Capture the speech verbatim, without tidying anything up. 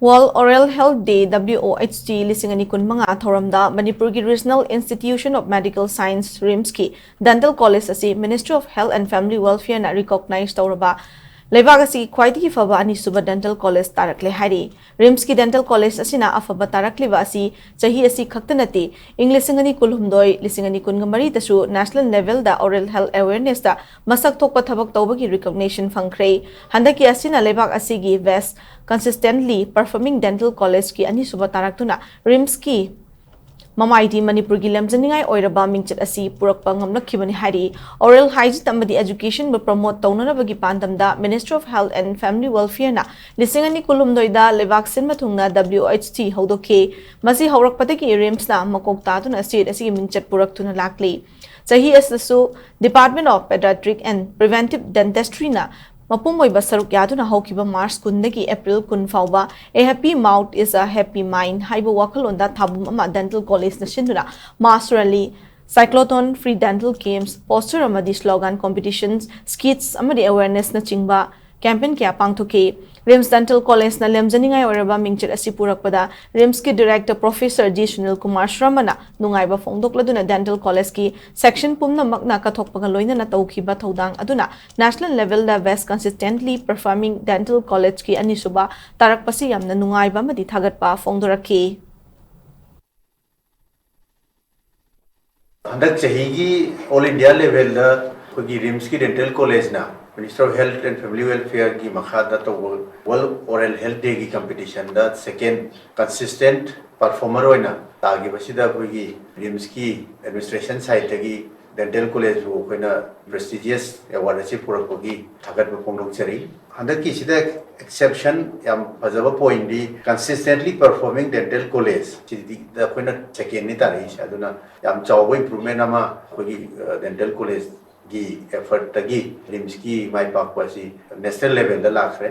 World Oral Health Day, W O H D, ꯂꯤꯁꯤꯡ ꯑꯅꯤ ꯀꯨꯟꯃꯉꯥ ꯊꯧꯔꯝꯗ ꯃꯅꯤꯄꯨꯔꯒꯤ Regional Institute of Medical Science, ꯔꯤꯝꯁꯀꯤ Dental College ꯑꯁꯤ Ministry of Health and Family Welfareꯅ recognize ꯇꯧꯔꯕ ꯂꯩꯕꯥꯛ ꯑꯁꯤꯒꯤ ꯈ꯭ꯋꯥꯏꯗꯒꯤ ꯐꯕ ꯑꯅꯤꯁꯨꯕ dental college ꯇꯥꯔꯛꯂꯦ ꯍꯥꯏꯔꯤ꯫ ꯔꯤꯝꯁꯀꯤ dental college ꯑꯁꯤꯅ ꯑꯐꯕ ꯇꯥꯔꯛꯂꯤꯕ ꯑꯁꯤ ꯆꯍꯤ ꯑꯁꯤ ꯈꯛꯇ ꯅꯠꯇꯦ, ꯏꯪ ꯂꯤꯁꯤꯡ ꯑꯅꯤ ꯀꯨꯟꯍꯨꯝꯗꯣꯏ, ꯂꯤꯁꯤꯡ ꯑꯅꯤ ꯀꯨꯟꯒ ꯃꯔꯤꯗꯁꯨ national levelꯗ oral health awarenessꯇ ꯃꯁꯛ ꯊꯣꯛꯄ ꯊꯕꯛ ꯇꯧꯕꯒꯤ recognition ꯐꯪꯈ꯭ꯔꯦ꯫ ꯍꯟꯗꯛꯀꯤ ꯑꯁꯤꯅ ꯂꯩꯕꯥꯛ ꯑꯁꯤꯒꯤ best consistently performing dental collegeꯀꯤ ꯑꯅꯤꯁꯨꯕ ꯇꯥꯔꯛꯇꯨꯅ ꯔꯤꯝꯁꯀꯤ ꯃꯃꯥꯏꯗꯤ ꯃꯅꯤꯄꯨꯔꯒꯤ ꯂꯝꯖꯅꯤꯡꯉꯥꯏ ꯑꯣꯏꯔꯕ ꯃꯤꯡꯆꯠ ꯑꯁꯤ ꯄꯨꯔꯛꯄ ꯉꯝꯂꯛꯈꯤꯕꯅꯤ ꯍꯥꯏꯔꯤ꯫ Oral hygiene ꯑꯃꯗꯤ educationꯕꯨ promote ꯇꯧꯅꯅꯕꯒꯤ ꯄꯥꯟꯗꯝꯗ Ministry of Health and Family Welfareꯅ ꯂꯤꯁꯤꯡ ꯑꯅꯤ ꯀꯨꯟꯍꯨꯝꯗꯣꯏꯗ ꯂꯩꯕꯥꯛ ꯁꯤꯟꯕ ꯊꯨꯡꯅ W O H D ꯍꯧꯗꯣꯛꯈꯤ꯫ ꯃꯁꯤ ꯍꯧꯔꯛꯄꯗꯒꯤ ꯔꯤꯝꯁꯅ ꯃꯀꯣꯛ ꯇꯥꯗꯨꯅ state ꯑꯁꯤꯒꯤ ꯃꯤꯡꯆꯠ ꯄꯨꯔꯛꯇꯨꯅ ꯂꯥꯛꯂꯤ꯫ ꯆꯍꯤ ꯑꯁꯤꯗꯁꯨ Department of Pediatric and Preventive Dentistryꯅ ꯃꯄꯨꯝ ꯑꯣꯏꯕ ꯁꯔꯨꯛ ꯌꯥꯗꯨꯅ ꯍꯧꯈꯤꯕ ꯃꯥꯔꯆ ꯀꯨꯟꯗꯒꯤ ꯑꯦꯄ꯭ꯔꯤꯜ ꯀꯨꯟ ꯐꯥꯎꯕ A happy mouth is a happy mind ꯍꯥꯏꯕ ꯋꯥꯈꯜꯂꯣꯟꯗ ꯊꯥꯕꯨꯝ ꯑꯃ dental collegeꯅ ꯁꯤꯟꯗꯨꯅ mass rally, cyclothon, free dental games, poster ꯑꯃꯗꯤ slogan competitions, skits ꯑꯃꯗꯤ awarenessꯅꯆꯤꯡꯕ campaign ꯀꯌꯥ ꯄꯥꯡꯊꯣꯛꯈꯤ꯫ ꯔꯤꯝꯁ Dental Collegeꯅ ꯂꯦꯝꯖꯅꯤꯡꯉꯥꯏ ꯑꯣꯏꯔꯕ ꯃꯤꯡꯆꯠ ꯑꯁꯤ ꯄꯨꯔꯛꯄꯗ ꯔꯤꯝꯁꯀꯤ director professor G Sunil Kumar ꯁꯔꯃꯅ ꯅꯨꯡꯉꯥꯏꯕ ꯐꯣꯡꯗꯣꯛꯂꯗꯨꯅ dental collegeꯀꯤ section ꯄꯨꯝꯅꯃꯛꯅ ꯀꯠꯊꯣꯛꯄꯒ ꯂꯣꯏꯅꯅ ꯇꯧꯈꯤꯕ ꯊꯧꯗꯥꯡ ꯑꯗꯨꯅ national levelꯗ best consistently performing dental collegeꯀꯤ ꯑꯅꯤꯁꯨꯕ ꯇꯥꯔꯛꯄꯁꯤ ꯌꯥꯝꯅ ꯅꯨꯡꯉꯥꯏꯕ ꯑꯃꯗꯤ ꯊꯥꯒꯠꯄ ꯐꯣꯡꯗꯣꯔꯛꯈꯤ꯫ ꯍꯟꯗꯛ ꯆꯍꯤꯒꯤ all India levelꯗ ꯑꯩꯈꯣꯏꯒꯤ ꯔꯤꯝꯁꯀꯤ dental collegeꯅ Ministry of Health and Family Welfareꯒꯤ ꯃꯈꯥꯗ ꯇꯧꯕ World Oral Health Dayꯒꯤ competitionꯗ second consistent performer ꯑꯣꯏꯅ ꯇꯥꯈꯤꯕꯁꯤꯗ ꯑꯩꯈꯣꯏꯒꯤ ꯔꯤꯝꯁꯀꯤ administration sideꯇꯒꯤ dental collegeꯕꯨ ꯑꯩꯈꯣꯏꯅ prestigious award ꯑꯁꯤ ꯄꯨꯔꯛꯄꯒꯤ ꯊꯥꯒꯠꯄ ꯐꯣꯡꯗꯣꯛꯆꯔꯤ꯫ ꯍꯟꯗꯛꯀꯤꯁꯤꯗ exception ꯌꯥꯝ ꯐꯖꯕ pointꯗꯤ consistently performing dental college ꯁꯤꯗ ꯑꯩꯈꯣꯏꯅ secondꯅꯤ ꯇꯥꯔꯛꯏꯁꯦ꯫ ꯑꯗꯨꯅ ꯌꯥꯝ ꯆꯥꯎꯕ improvement ꯑꯃ ꯑꯩꯈꯣꯏꯒꯤ dental collegeꯒꯤ effortꯇꯒꯤ ꯔꯤꯝꯁꯀꯤ ꯃꯥꯏ ꯄꯥꯛꯄ ꯑꯁꯤ national levelꯗ ꯂꯥꯛꯈ꯭ꯔꯦ꯫